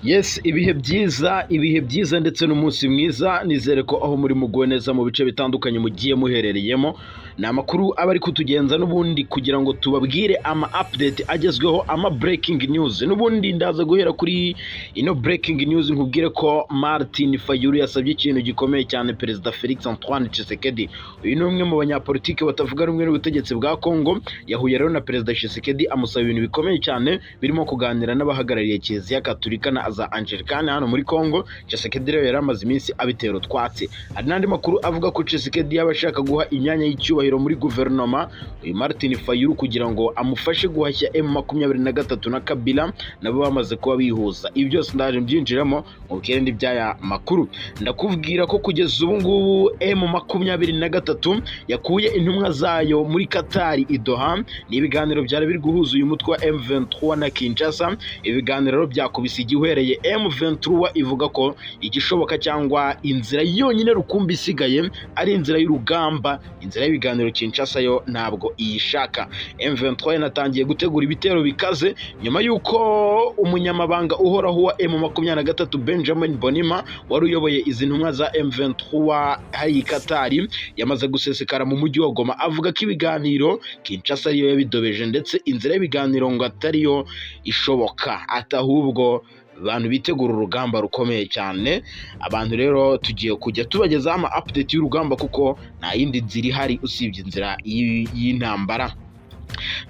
Yes, ibihe byiza, ibihe byiza ndetse n'umunsi mwiza. Nizere ko aho muri muguwe neza mu bice bitandukanye mugiye muherereyemo. Ni amakuru aba ari kutugenza n'ubundi kugira ngo tubabwire ama update agezweho, ama breaking news. N'ubundi ndaza guhera kuri ino breaking news, nkubwire ko Martin Fayulu yasabye ikintu gikomeye cyane Perezida Felix Antoine Tshisekedi. Uyu ni umwe mu banyapolitike batavuga rumwe n'ubutegetsi bwa Congo. Yahuye rero na Perezida Tshisekedi, amusaba ibintu bikomeye cyane birimo kuganira n'abahagarariye Kiliziya Katolika na za Anglikane hano muri Congo. Tshisekedi rero yari amaze iminsi abitera utwatsi. Hari n'andi makuru avuga ko Tshisekedi yaba ashaka guha imyanya y'icyubahiro muri guverinoma uyu Martin Fayulu kugira ngo amufashe guhashya M23 na Kabila, nabo bamaze kuba bihuza. Ibi byose ndaje mbyinjiramo, mubwire n'iby'aya makuru. Ndakubwira ko kugeza ubu ngubu M23 yakuye intumwa zayo muri Qatar i Doha. Ni ibiganiro byari biri guhuza uyu mutwe wa M23 na Kinshasa. Ibiganiro rero byakubise igihwereye. M23 ivuga ko igishoboka cyangwa inzira yonyine rukumbi isigaye ari inzira y'urugamba, inzira y'ibiganiro Kinshasa yo ntabwo iyishaka. M23 yanatangiye gutegura ibitero bikaze nyuma y'uko umunyamabanga uhoraho wa M23, Benjamin Bonima, wari uyoboye izi ntumwa za M23 hari i Qatar, yamaze gusesekara mu mujyi wa Goma, avuga ko ibiganiro Kinshasa ariyo yabidobeje, ndetse inzira y'ibiganiro ngo atariyo ishoboka, ati ahubwo abantu bitegura urugamba rukomeye cyane. Abantu rero tugiye kujya tubagezaho ama update y'urugamba kuko nta yindi nzira ihari usibye inzira y'intambara.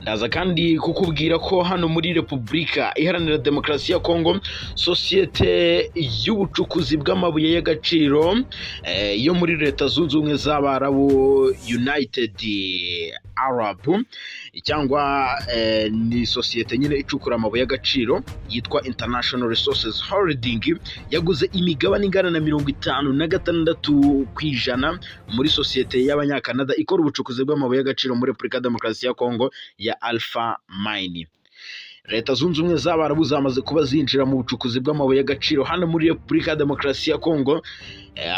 Ndaza kandi kukubwira ko hano muri Repubulika Iharanira Demokarasi ya Kongo, sosiyete y'ubucukuzi bw'amabuye y'agaciro yo muri Leta Zunze Ubumwe z'Abarabu, United Arab, cyangwa ni sosiyete nyine icukura amabuye y'agaciro yitwa International Resources Holding, yaguze imigabane ingana na 56% muri sosiyete y'Abanyakanada ikora ubucukuzi bw'amabuye y'agaciro muri Repubulika ya Demokarasi ya Kongo ya Alpha Mine. Leta Zunze Ubumwe z'Abarabu zamaze kuba zinjira mu bucukuzi bw'amabuye y'agaciro hano muri Repubulika ya Demokarasi ya Kongo.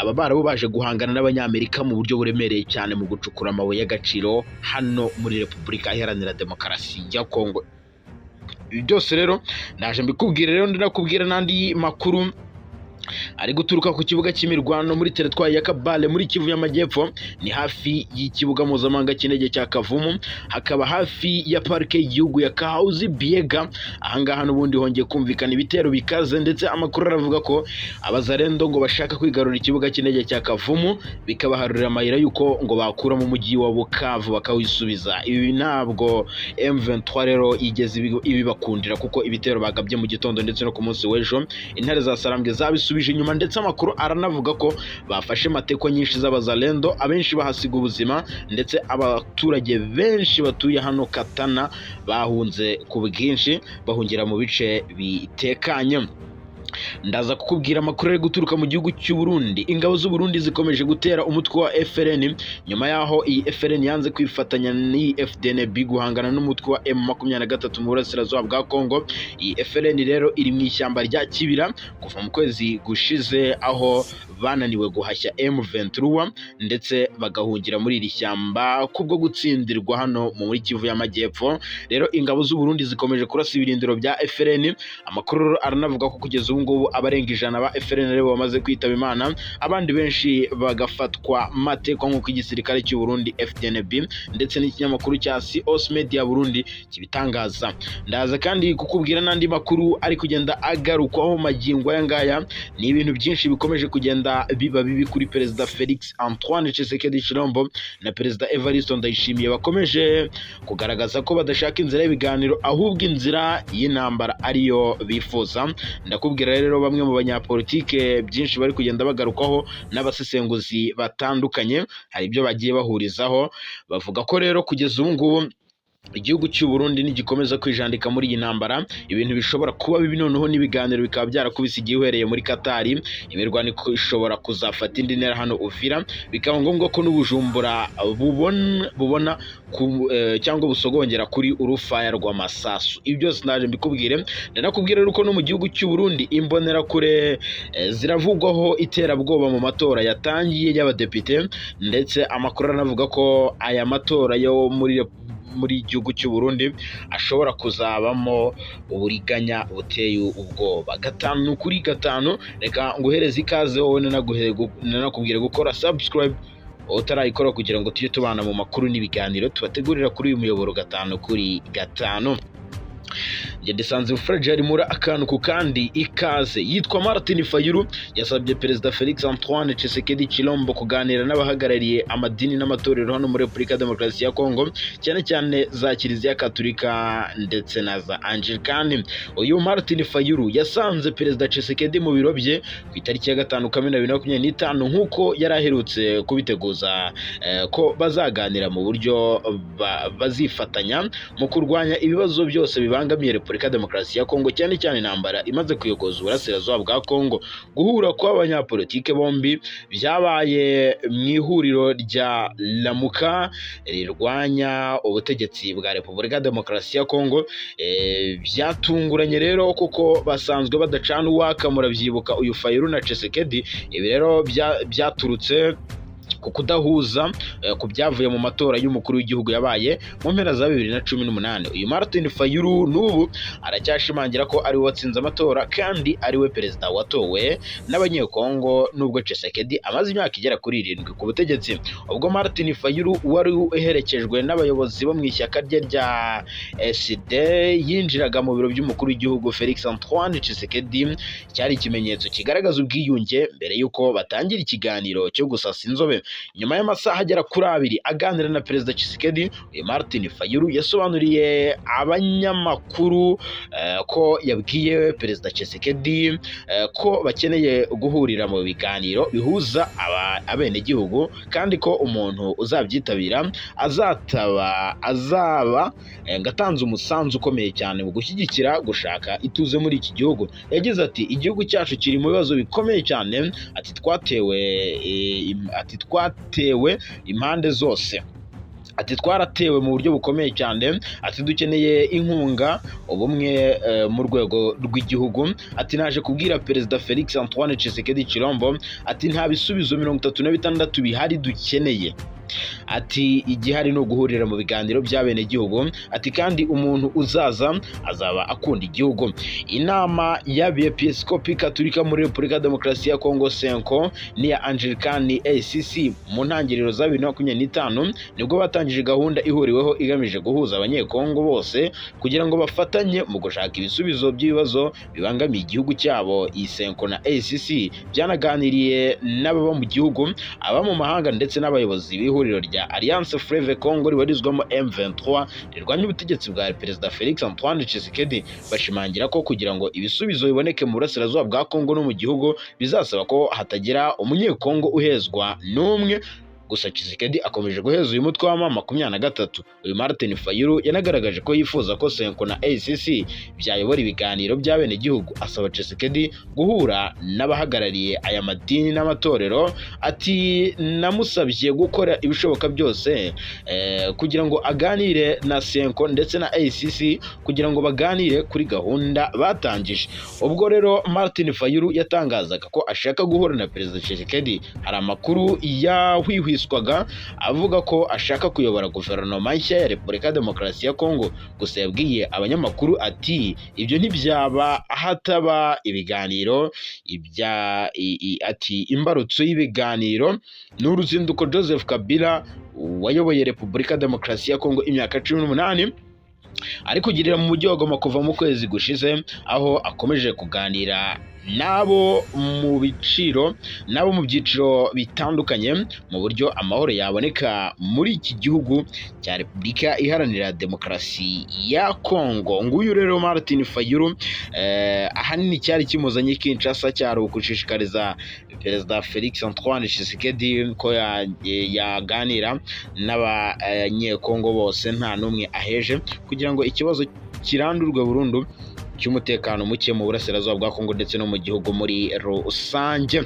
Aba Barabu baje guhangana n'Abanyamerika mu buryo buremereye cyane mu gucukura amabuye y'agaciro hano muri Repubulika Iharanira Demokarasi ya Kongo. Ibi byose rero naje mbikubwira. Rero ndinakubwira n'andi makuru ari guturuka ku kibuga cy'imirwano muri teritwari ya Kabale muri Kivu y'Amajyepfo. Ni hafi y'ikibuga mpuzamahanga cy'indege cya Kavumu, hakaba hafi ya parike y'igihugu ya Kahuzi Biega. Ahangaha n'ubundi hongeye kumvikana ibitero bikaze, ndetse amakuru aravuga ko Abazarendo ngo bashaka kwigarurira ikibuga cy'indege cya Kavumu, bikabaharurira amayira y'uko ngo bakuramo umujyi wa Bukavu bakawisubiza. Ibi ntabwo M23 rero yigeze ibibakundira, kuko ibitero bagabye mu gitondo ndetse no ku munsi w'ejo, intare za Sarambwe zabisubije inyuma, ndetse amakuru aranavuga ko bafashe mateko nyinshi z'Abazalendo, abenshi bahasiga ubuzima, ndetse abaturage benshi batuye hano Katana bahunze ku bwinshi, bahungira mu bice bitekanye. Ndaza kukubwira amakuru ari guturuka mu gihugu cy'u Burundi. Ingabo z'u Burundi zikomeje gutera umutwe wa FRN nyuma y'aho iyi FRN yanze kwifatanya n'iyi FDNB guhangana n'umutwe wa M23 mu burasirazuba bwa Congo. Iyi FRN rero iri mu ishyamba rya Kibira kuva mu kwezi gushize, aho bananiwe guhashya M23 ndetse bagahungira muri iri shyamba kubwo gutsindirwa hano muri Kivu y'Amajyepfo. Rero ingabo z'u Burundi zikomeje kurasa ibirindiro bya FRN. Amakuru aranavuga ko kugeza ubu ngubu abarenga 100 ba FRN rero bamaze kwitaba Imana, abandi benshi bagafatwa matekwa, nk'uko igisirikare cy'u Burundi FDNB ndetse n'ikinyamakuru cya COS Media Burundi kibitangaza. Ndaza kandi kukubwira n'andi makuru ari kugenda agarukwaho magingo aya ngaya. Ni ibintu byinshi bikomeje kugenda biba bibi kuri Perezida Felix Antoine Tshisekedi Tshilombo na Perezida Evariste Ndayishimiye, bakomeje kugaragaza ko badashaka inzira y'ibiganiro, ahubwo inzira y'intambara ariyo bifuza. Ndakubwira rero bamwe mu banyapolitike byinshi bari kugenda bagarukaho, n'abasesenguzi batandukanye hari ibyo bagiye bahurizaho, bavuga ko rero kugeza ubu ngubu igihugu cy'u Burundi nigikomeza kwijandika muri iyi ntambara, ibintu bishobora kuba bibi. Noneho n'ibiganiro bikaba byarakubise igihe uhereye muri Katari, imirwano ishobora kuzafata indi ntera hano Uvira, bikaba ngombwa ko n'Ubujumbura bubona cyangwa busogongera kuri urufaya rw'amasasu. Ibi byose ndaje mbikubwire. Ndanakubwira rero ko no mu gihugu cy'u Burundi imbonerakure ziravugwaho iterabwoba mu matora yatangiye y'abadepite, ndetse amakuru aranavuga ko aya matora yo muri muri gihugu cy'u Burundi ashobora kuzabamo uburiganya buteye ubwoba. 5 kuri 5, reka nguhereze ikaze wowe, nanakubwira gukora subscribe utarayikora kugira ngo tujye tubana mu makuru n'ibiganiro tubategurira kuri uyu muyoboro 5 kuri 5. Njye Desanze Fred muri akantu ku kandi, ikaze. Yitwa Martin Fayulu, yasabye Perezida Felix Antoine Tshisekedi Chilombo kuganira n'abahagarariye amadini n'amatorero hano muri Repubulika ya Demokarasi ya Kongo, cyane cyane za Kiliziya Katolika ndetse na za Anglikani. Uyu Martin Fayulu yasanze Perezida Tshisekedi mu biro bye ku itariki ya 5 Kamena 2025, nk'uko yari aherutse kubiteguza ko bazaganira mu buryo bazifatanya mu kurwanya ibibazo byose bibangamiye Repubulika ya Demokarasi ya Kongo, cyane cyane intambara imaze kuyogoza uburasirazuba bwa Kongo. Guhura kw'abanyapolitike bombi byabaye mu ihuriro rya Lamuka rirwanya ubutegetsi bwa Repubulika ya Demokarasi ya Kongo. Byatunguranye rero kuko basanzwe badacana uwaka, murabyibuka uyu Fayulu na Tshisekedi. Ibi rero byaturutse ku kudahuza ku byavuye mu matora y'umukuru w'igihugu yabaye mu mpera za 2018. Uyu Martin Fayulu n'ubu aracyashimangira ko ari we watsinze amatora kandi ari we perezida watowe n'Abanyekongo, nubwo Tshisekedi amaze imyaka igera kuri 7 ku butegetsi. Ubwo Martin Fayulu wari uherekejwe n'abayobozi bo mu ishyaka rye rya SD yinjiraga mu biro by'umukuru w'igihugu Felix Antoine Tshisekedi, cyari ikimenyetso kigaragaza ubwiyunge mbere y'uko batangira ikiganiro cyo gusasa inzobe. Nyuma y'amasaha agera kuri 2 aganira na Perezida Tshisekedi, uyu Martin Fayulu yasobanuriye abanyamakuru ko yabwiye Perezida Tshisekedi ko bakeneye guhurira mu biganiro bihuza abenegihugu, kandi ko umuntu uzabyitabira azaba ngo atanze umusanzu ukomeye cyane mu gushyigikira gushaka ituze muri iki gihugu. Yagize ati: "Igihugu cyacu kiri mu bibazo bikomeye cyane," ati "twatewe impande zose," ati "twaratewe mu buryo bukomeye cyane," ati "dukeneye inkunga, ubumwe mu rwego rw'igihugu." Ati: "Naje kubwira Perezida Felix Antoine Tshisekedi Chilombo," ati "nta bisubizo 36 bihari dukeneye," ati "igihari ni uguhurira mu biganiro by'abenegihugu," ati "kandi umuntu uzaza azaba akunda igihugu." Inama y'Abepiskopi Katolika muri Repubulika ya Demokarasi ya Kongo, CENCO, n'iya Anglikani, ACC, mu ntangiriro za 2025 nibwo batangije gahunda ihuriweho igamije guhuza Abanyekongo bose kugira ngo bafatanye mu gushaka ibisubizo by'ibibazo bibangamiye igihugu cyabo. Iyi CENCO na ACC byanaganiriye n'ababa mu gihugu, aba mu mahanga ndetse n'abayobozi b'ihuriro rya Alliance Fleuve Congo ribarizwamo M23 rirwanya ubutegetsi bwa Perezida Felix Antoine Tshisekedi, bashimangira ko kugira ngo ibisubizo biboneke mu burasirazuba bwa Kongo no mu gihugu bizasaba ko hatagira Umunyekongo uhezwa n'umwe. Gusa Tshisekedi akomeje guheza uyu mutwe wa M23. Uyu Martin Fayulu yanagaragaje ko yifuza ko CENCO na ACC byayobora ibiganiro by'abenegihugu, asaba Tshisekedi guhura n'abahagarariye aya madini n'amatorero. Ati: "Namusabye gukora ibishoboka byose kugira ngo aganire na CENCO ndetse na ACC kugira ngo baganire kuri gahunda batangije." Ubwo rero Martin Fayulu yatangazaga ko ashaka guhura na Perezida Tshisekedi, hari amakuru yahwihwiswaga avuga ko ashaka kuyobora guverinoma nshya ya Repubulika ya Demokarasi ya Kongo. Gusa yabwiye abanyamakuru ati: "Ibyo ntibyaba hataba ibiganiro." Ibya ati: "Imbarutso y'ibiganiro ni uruzinduko Joseph Kabila wayoboye Repubulika ya Demokarasi ya Kongo imyaka 18 ari kugirira mu mujyi wa Goma kuva mu kwezi gushize, aho akomeje kuganira n'abo mu byiciro bitandukanye mu buryo amahoro yaboneka muri iki gihugu cya Repubulika Iharanira Demokarasi ya Kongo." Nguyu rero Martin Fayulu. Ahanini cyari kimuzanye i Kinshasa cyari ugushishikariza Perezida Felix Antoine Tshisekedi ko yaganira n'Abanyekongo bose nta n'umwe aheje, kugira ngo ikibazo kirandurwe burundu cy'umutekano muke mu burasirazuba bwa Kongo ndetse no mu gihugu muri rusange.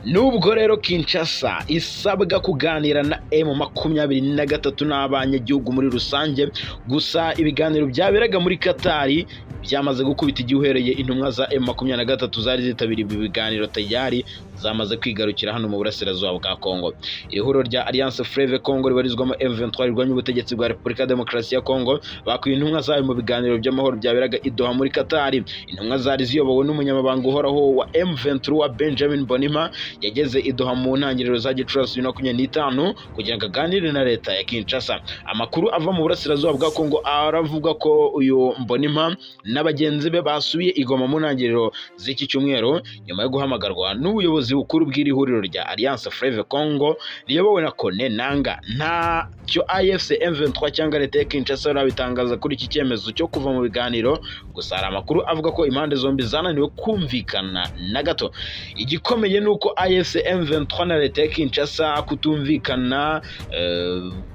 Nubwo rero Kinshasa isabwa kuganira na M23 n'abanyagihugu muri rusange, gusa ibiganiro byaberaga muri Katari byamaze gukubita igihe uhereye intumwa za M23 zari zitabiriye ibi biganiro tayari. zamaze kwigarukira hano mu burasirazuba bwa Kongo. Iri huriro rya Alliance Fleuve Congo ribarizwamo M23 rirwanya ubutegetsi bwa Repubulika ya Demokarasi ya Kongo bakuye intumwa zayo mu biganiro by'amahoro byaberaga i Doha muri Qatar. Intumwa zari ziyobowe n'umunyamabanga uhoraho wa M23 Benjamin Bonima yageze i Doha mu ntangiriro za Gicurasi 2025 kugira ngo aganire na leta ya Kinshasa. Amakuru ava mu burasirazuba bwa Kongo aravuga ko uyu Mbonimpa na bagenzi be basubiye i Goma mu ntangiriro z'iki cyumweru nyuma yo guhamagarwa n'ubuyobozi bukuru bw'iri huriro rya Alliance Fleuve Congo riyobowe na Corneille Nangaa. Ntacyo AFC M23 cyangwa leta ya Kinshasa barabitangaza kuri iki cyemezo cyo kuva mu biganiro, gusa hari amakuru avuga ko impande zombi zananiwe kumvikana na gato. Igikomeye ni uko AFC M23 na leta ya Kinshasa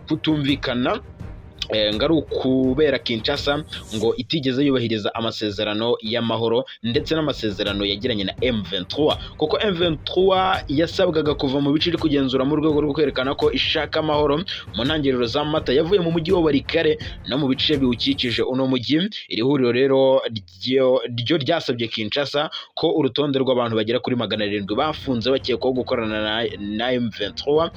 kutumvikana ngo ari ukubera Kinshasa ngo itigeze yubahiriza amasezerano y'amahoro ndetse n'amasezerano yagiranye na M23, kuko M23 yasabwaga kuva mu bice iri kugenzura mu rwego rwo kwerekana ko ishaka amahoro. Mu ntangiriro za Mata yavuye mu mujyi wa Walikale no mu bice biwukikije uno mujyi. Iri huriro rero ryo ryasabye Kinshasa ko urutonde rw'abantu bagera kuri 700 bafunze bakekwaho gukorana na M23,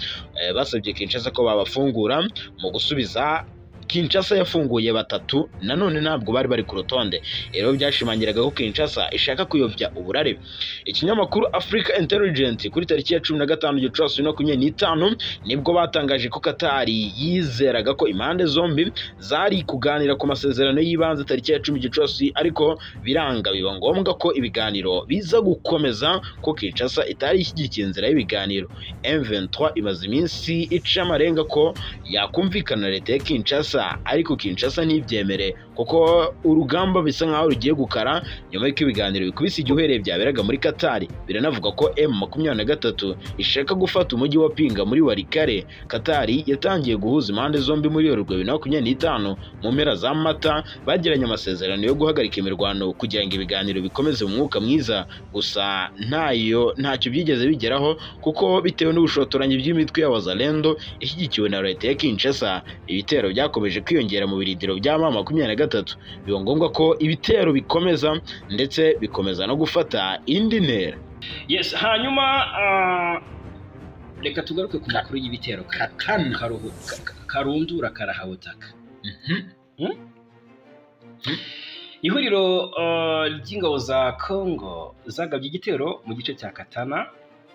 basabye Kinshasa ko babafungura. Mu gusubiza, Kinshasa yafunguye batatu, nanone ntabwo bari bari ku rutonde. Rero byashimangiraga ko Kinshasa ishaka kuyobya uburare. Ikinyamakuru Africa Intelligence kuri tariki ya 15 Gicurasi 2025 nibwo batangaje ko Qatar yizeraga ko impande zombi zari kuganira ku masezerano y'ibanze tariki ya 10 Gicurasi, ariko biranga, biba ngombwa ko ibiganiro biza gukomeza ko Kinshasa itari ishyigikiye inzira y'ibiganiro. M23 imaze iminsi ica amarenga ko yakumvikana na leta ya Kinshasa, ariko Kinshasa ntibyemere, kuko urugamba bisa nkaho rugiye gukara nyuma y'uko ibiganiro bikubise igihuhereye byaberaga muri Qatar. Biranavuga ko M23 ishaka gufata umujyi wa Pinga muri Walikale. Qatar yatangiye guhuza impande zombi muri Werurwe 2025. Mu mpera za Mata bagiranye amasezerano yo guhagarika imirwano kugira ngo ibiganiro bikomeze mu mwuka mwiza, gusa ntacyo byigeze bigeraho, kuko bitewe n'ubushotoranyi bw'imitwe y'Abazalendo ishyigikiwe na leta ya Kinshasa, ibitero byakomeje kwiyongera mu birindiro bya M23, biba ngombwa ko ibitero bikomeza ndetse bikomeza no gufata indi ntera. Yes, hanyuma reka tugaruke ku makuru y'ibitero Katana. Karundura karahabutaka. Ihuriro ry'ingabo za Congo zagabye igitero mu gice cya Katana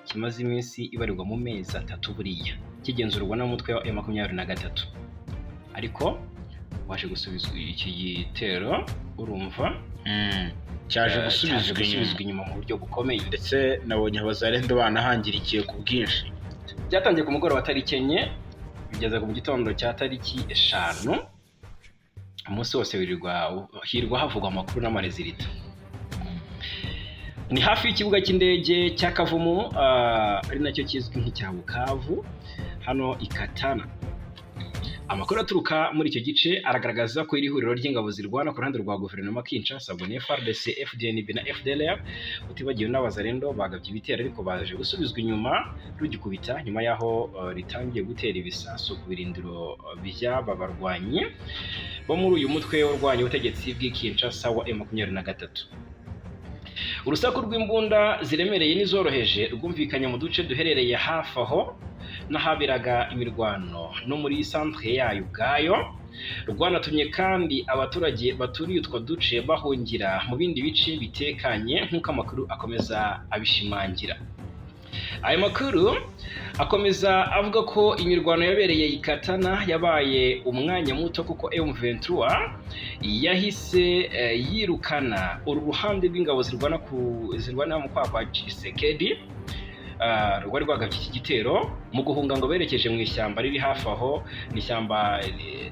kimaze iminsi ibarirwa mu mezi 3 buriya kigenzurwa n'umutwe wa M23, ariko waje gusubizwa iki gitero, urumva? Cyaje cyaje gusubizwa gusubizwa inyuma. Inyuma mu buryo bukomeye. Ndetse nabonye Abazalendo banahangirikiye ku bwinshi. Byatangiye ku mugoroba tariki 4, bigeza mu gitondo cya tariki 5. Umunsi wose wirirwa hirwa havugwa amakuru n'amarésultats. Ni hafi y'ikibuga cy'indege cya Kavumu, ari nacyo kizwi nk'icya Bukavu, hano i Katana. Amakuru aturuka muri icyo gice aragaragaza ko iri huriro ry'ingabo zirwana ku ruhande rwa guverinoma Kinshasa, ubwo ni FARDC, FDNB na FDLR, utibagiwe n'Abazalendo, bagabye ibitero ariko baje gusubizwa inyuma rugikubita nyuma y'aho ritangiye gutera ibisasu ku birindiro by'aba barwanyi bo muri uyu mutwe urwanya ubutegetsi bw'i Kinshasa wa M23. Urusaku rw'imbunda ziremereye n'izoroheje rwumvikanye mu duce duherereye hafi aho n'ahaberaga imirwano no muri centre yayo ubwayo. Rwanatumye kandi abaturage baturiye utwo duce bahungira mu bindi bice bitekanye, nk'uko amakuru akomeza abishimangira. Ayo makuru akomeza avuga ko imirwano yabereye i Katana yabaye umwanya muto, kuko M23 yahise yirukana uru ruhande rw'ingabo zirwana mu kwaha kwa Tshisekedi rwari rwagabye iki gitero. Mu guhunga ngo berekeje mu ishyamba riri hafi aho, ni ishyamba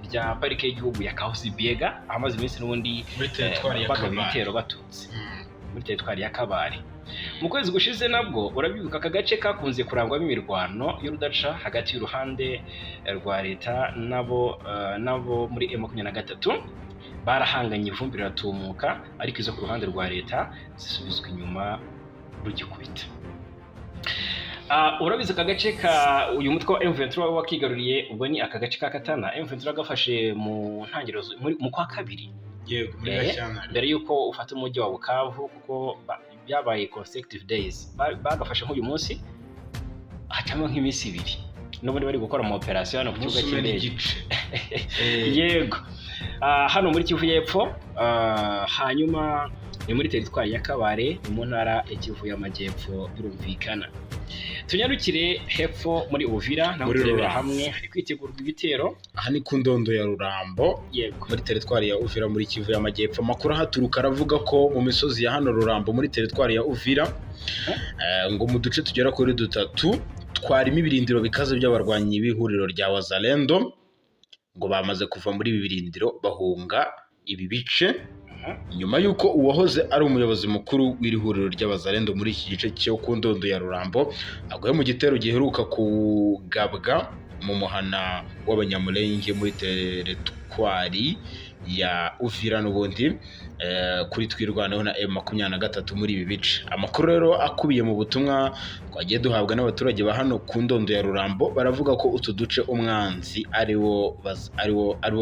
rya parike y'igihugu ya Kahuzi Biega, ahamaze iminsi n'ubundi muri teritwari ya bagaba Kabare. Ibitero baturutse muri teritwari ya Kabare. Mu kwezi gushize nabwo, urabibuka, aka gace kakunze kurangwamo imirwano y'urudaca hagati y'uruhande rwa leta nabo muri M23. Barahanganye, ivumbi riratumuka, ariko izo ku ruhande rwa leta zisubizwa inyuma rugikubita. Urabizi aka gace ka uyu mutwe wa M23 wakigaruriye, ubwo ni aka gace ka Katana M23 gafashe mu ntangiriro mu kwa kabiri. Yego, muri Gashyantare. Mbere y'uko ufata umujyi wa Bukavu, kuko byabaye consecutive days, bagafashe nk'uyu munsi hacamo nk'iminsi 2 n'ubundi bari gukora ama operation hano ku kibuga Umunsi umwe cy'indege. n'igice. Yego. Hano muri Kivu y'Epfo, hanyuma ni muri teritwari ya Kabare, ni mu ntara ya Kivu y'Amajyepfo birumvikana. Tunyarukire hepfo muri Uvira naho Muri turebera Rurambo. hamwe hari kwitegurwa ibitero. Aha ni ku ndondo ya Rurambo, muri teritwari ya Uvira, muri Kivu y'Amajyepfo. Amakuru ahaturuka aravuga ko mu misozi ya hano Rurambo muri teritwari ya Uvira, ngo mu duce tugera kuri dutatu twarimo ibirindiro bikaze by'abarwanyi b'ihuriro rya Wazalendo, ngo bamaze kuva muri ibi birindiro bahunga ibi bice, nyuma y'uko uwahoze ari umuyobozi mukuru w'iri huriro ry'Abazalendo muri iki gice cyo ku ndondo ya Rurambo aguye mu gitero giheruka kugabwa mu muhana w'Abanyamulenge muri teritwari ya Uvira n'ubundi, kuri Twirwaneho na M23 muri ibi bice. Amakuru rero akubiye mu butumwa twagiye duhabwa n'abaturage ba hano ku ndondo ya Rurambo baravuga ko utu duce umwanzi ariwo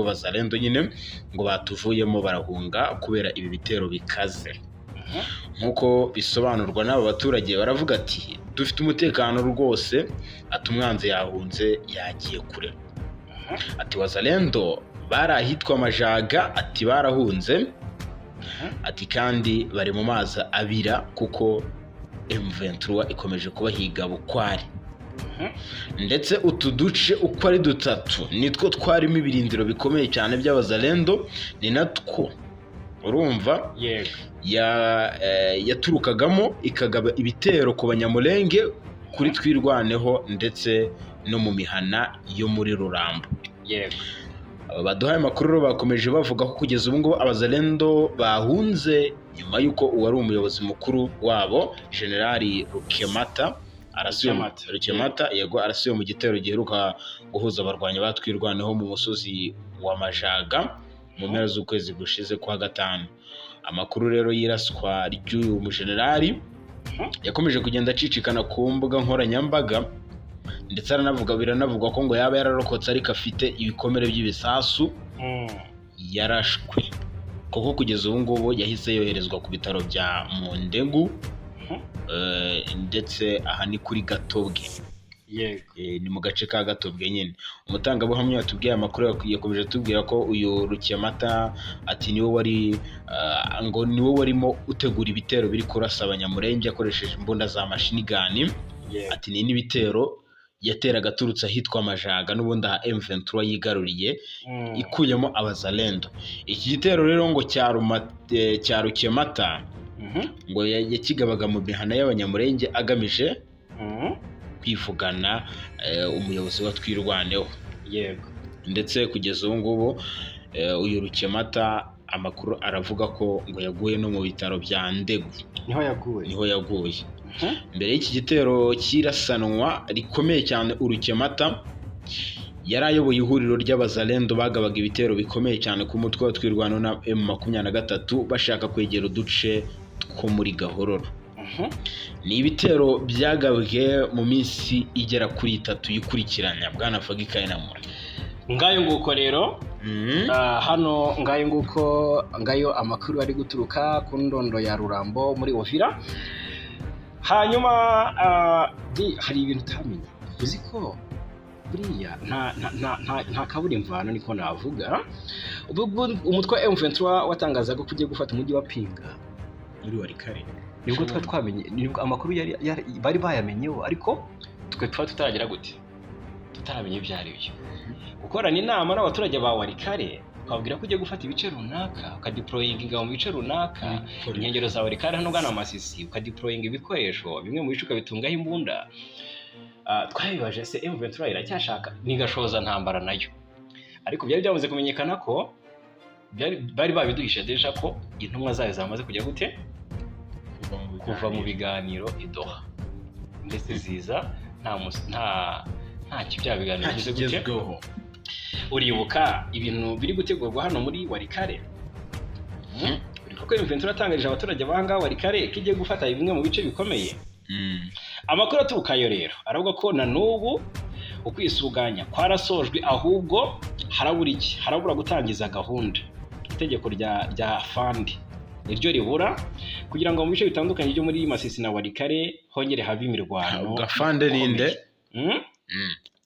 Bazalendo nyine ngo batuvuyemo barahunga kubera ibi bitero bikaze. Nk'uko bisobanurwa n'aba baturage, baravuga ati: "Dufite umutekano rwose," ati: "Umwanzi yahunze, yagiye kure," ati: "Wazalendo bari ahitwa Majaga," ati: "barahunze," ati: "kandi bari mu mazi abira kuko M23 ikomeje kubahiga bukwari." Ndetse utu duce uko ari dutatu nitwo twarimo ibirindiro bikomeye cyane by'Abazalendo, ni natwo urumva Yego. yaturukagamo ikagaba ibitero ku Banyamulenge, kuri Twirwaneho ndetse no mu mihana yo muri Rurambo. Aba baduhaye amakuru rero bakomeje bavuga ko kugeza ubu ngubu Abazalendo bahunze nyuma y'uko uwari umuyobozi mukuru wabo, Generali Rukemata, arasiwe Rukemata. Rukemata, yego, arasiwe mu gitero giheruka guhuza abarwanyi ba Twirwaneho mu musozi wa Majaga mu mpera z'ukwezi gushize kwa gatanu. Amakuru rero y'iraswa ry'uyu mujenerali yakomeje kugenda acicikana ku mbuga nkoranyambaga, ndetse aranavuga, biranavugwa ko ngo yaba yararokotse ariko afite ibikomere by'ibisasu yarashwe, kuko kugeza ubu ngubu yahise yoherezwa ku bitaro bya Mundegu, ndetse aha ni kuri Gatobwe. Ni mu gace ka Gatobwe nyine. Umutangabuhamya watubwiye amakuru yakomeje atubwira ko uyu Rukemata, ati niwe wari ngo niwe warimo utegura ibitero biri kurasa Abanyamurenge akoresheje imbunda za machine gun. Ati ni n'ibitero yateraga aturutse ahitwa Majaga n'ubundi aha M23 yigaruriye, ikuyemo Abazalendo. Iki gitero rero ngo cya Rukemata ngo yakigabaga mu mihana y'Abanyamurenge agamije kwivugana umuyobozi wa Twirwaneho. Ndetse kugeza ubu ngubu, uyu Rukemata amakuru aravuga ko ngo yaguye no mu bitaro bya Ndegu. Niho yaguye? Niho yaguye. Mbere y'iki gitero cy'irasanwa rikomeye cyane, Urukemata yari ayoboye ihuriro ry'Abazalendo bagabaga ibitero bikomeye cyane ku mutwe wa Twirwaneho na M23 bashaka kwegera uduce two muri Gahororo. Ni ibitero byagabwe mu minsi igera kuri 3 yikurikiranya, bwana Fagi Kayinamura. Ngayo nguko rero. Hano ngayo nguko, ngayo amakuru ari guturuka ku ndondo ya Rurambo muri Uvira. Hanyuma hari ibintu utamenye. Uzi ko buriya nta kabura imvano, niko navuga. Ubwo umutwe wa M23 watangazaga ko ugiye gufata umujyi wa Pinga muri Warikare, nibwo twa twamenye, nibwo amakuru yari bari bayamenyeho, ariko twe tuba tutaragira gute, tutaramenya ibyo ari byo. Gukorana inama n'abaturage ba Warikare, ukababwira ko ugiye gufata ibice runaka, ukadeployinga ingabo mu bice runaka, inkengero za Warikare hano ugana Masisi, ukadeployinga ibikoresho bimwe mu bice ukabitungaho imbunda. Twabibaje se M23 iracyashaka ni gashoza ntambara nayo? Ariko byari byamaze kumenyekana ko bari babiduhishe déjà ko intumwa zayo zamaze kujya gute, kuva mu biganiro i Doha, ndetse ziza nta bya biganiro nta bigize gute. Kigezweho. Uribuka ibintu biri gutegurwa hano muri Warikare? Kuko M23 yatangarije abaturage b'ahangaha Warikare ko igiye gufata bimwe mu bice bikomeye. Amakuru aturukayo rero aravuga ko na n'ubu ukwisuganya kwarasojwe, ahubwo harabura iki? Harabura gutangiza gahunda. Itegeko rya fandi niryo ribura kugira ngo mu bice bitandukanye byo muri Masisi na Walikale hongere habe imirwano. Ubwo afande ninde? Mm?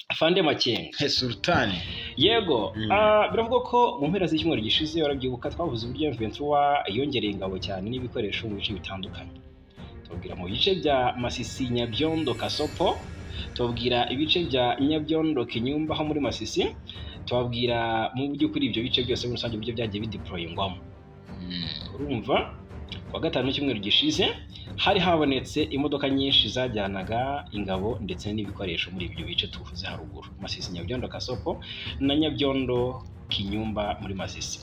Afande Makenga. He sultani. Yego. Biravugwa ko mu mpera z'icyumweru gishize, urabyibuka, twavuze uburyo M23 yongereye ingabo cyane n'ibikoresho mu bice bitandukanye. Tubabwira mu bice bya Masisi, Nyabyondo, Kasopo, tubabwira ibice bya Nyabyondo, Kinyumba ho muri Masisi, tubabwira mu by'ukuri ibyo bice byose muri rusange uburyo byagiye bideployingwamo. Urumva, kuwa gatanu w'icyumweru gishize hari habonetse imodoka nyinshi zajyanaga ingabo ndetse n'ibikoresho muri ibyo bice tuvuze haruguru: Masisi, Nyabyondo, Kasopo na Nyabyondo, Kinyumba muri Masisi.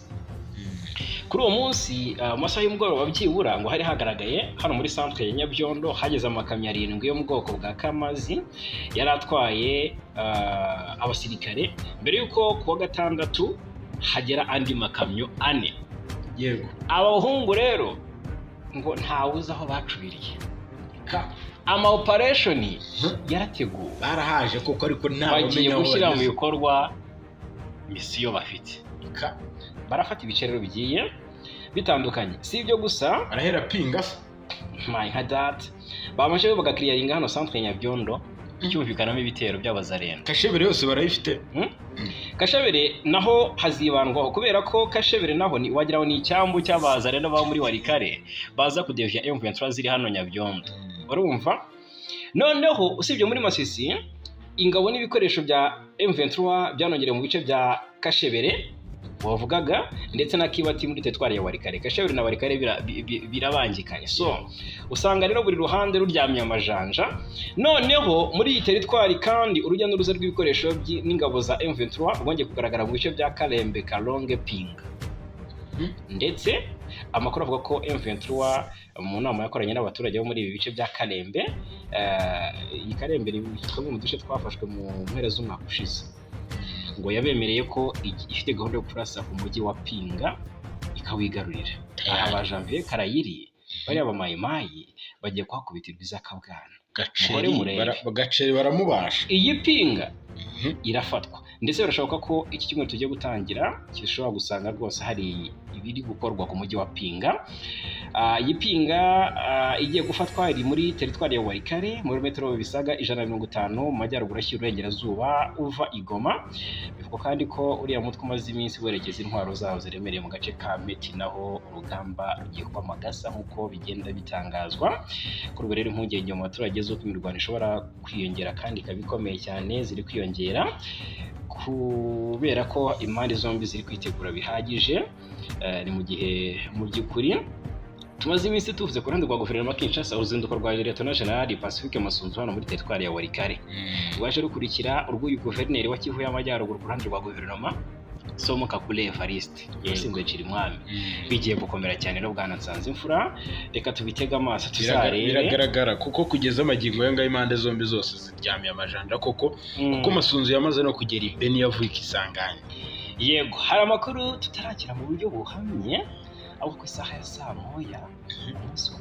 Kuri uwo munsi, mu masaha y'umugoroba byibura, ngo hari hagaragaye hano muri centre ya Nyabyondo hageze amakamyo 7 yo mu bwoko bwa Kamazi yari atwaye abasirikare, mbere y'uko kuwa gatandatu hagera andi makamyo 4. Aba bahungu rero ngo ntawuzi aho bacubiriye. Ama operation yarateguwe. Barahaje koko, ariko nta Bagiye wamenya aho gushyira mu banyuze. bikorwa mission bafite. Barafata ibice rero bigiye bitandukanye. Si ibyo gusa. Arahera Pinga se? My nka data bamaze bagaclearinga hano centre Nyabyondo, cyumvikanamo ibitero by'abazarendo. Kashebere yose barayifite. Kashabere naho hazibandwaho, kubera ko Kashebere naho ni wagira ngo ni icyambu cy'abazarendo baba muri Walikale baza kudevya M23 ziri hano Nyabyondo. Urumva, noneho usibye muri Masisi, ingabo n'ibikoresho bya M23 byanongerewe mu bice bya Kashebere wavugaga ndetse na Kibati muri teritwari ya Walikale. Kashebere na Walikale birabangikanye, so usanga rero buri ruhande ruryamye amajanja. Noneho muri iyi teritwari kandi urujya n'uruza rw'ibikoresho n'ingabo za M23 rwongeye kugaragara mu bice bya Kalembe, Kalonge, Pinga. Ndetse amakuru avuga ko M23 mu nama yakoranye n'abaturage bo muri ibi bice bya Kalembe, iyi Kalembe ni kamwe mu duce twafashwe mu mpera z'umwaka ushize, ngo yabemereye ko ifite gahunda yo kurasa ku mujyi wa Pinga ikawigarurira. Aha ba Janvier Karayiri, bariya bamayimayi bagiye kuhakubitirwa izakabwana. Gaceri. Muhore murebe. Gaceri baramubasha. Iyi Pinga irafatwa, ndetse birashoboka ko iki cyumweru tugiye gutangira gishobora gusanga rwose hari ibiri gukorwa ku mujyi wa Pinga. Iyi Pinga igiye gufatwa iri muri teritwari ya Walikale, muri metero bisaga 150 mu majyaruguru ashyira uburengerazuba uva i Goma. Bivugwa kandi ko uriya mutwe umaze iminsi werekeza intwaro zawo ziremereye mu gace ka Meti, naho urugamba rugiye kuba amagasa nk'uko bigenda bitangazwa. Kuri ubu rero impungenge mu baturage z'uko imirwano ishobora kwiyongera kandi ikaba ikomeye cyane ziri kwiyongera, kubera ko impande zombi ziri kwitegura bihagije. Ni mu gihe mu by'ukuri tumaze iminsi tuvuze ku ruhande rwa guverinoma Kinshasa uruzinduko rwa Lieutenant General Pacifique Masunzu hano muri teritwari ya Walikale rwaje rukurikira urw'uyu guverineri wa Kivu y'Amajyaruguru ku ruhande rwa guverinoma, Somo Kakule Evariste, usimbuye Cirimwami. Bigiye gukomera cyane rero, bwana Nsanzimfura, reka tubitege amaso tuzarebe. Biragaragara kuko kugeza amagingo aya ngaya impande zombi zose ziryamiye amajanja koko, kuko Masunzu yamaze no kugera i Beni yavuye i Kisangani. Yego, hari amakuru tutarakira mu buryo buhamye, ahubwo ku isaha ya saa 1 umunsi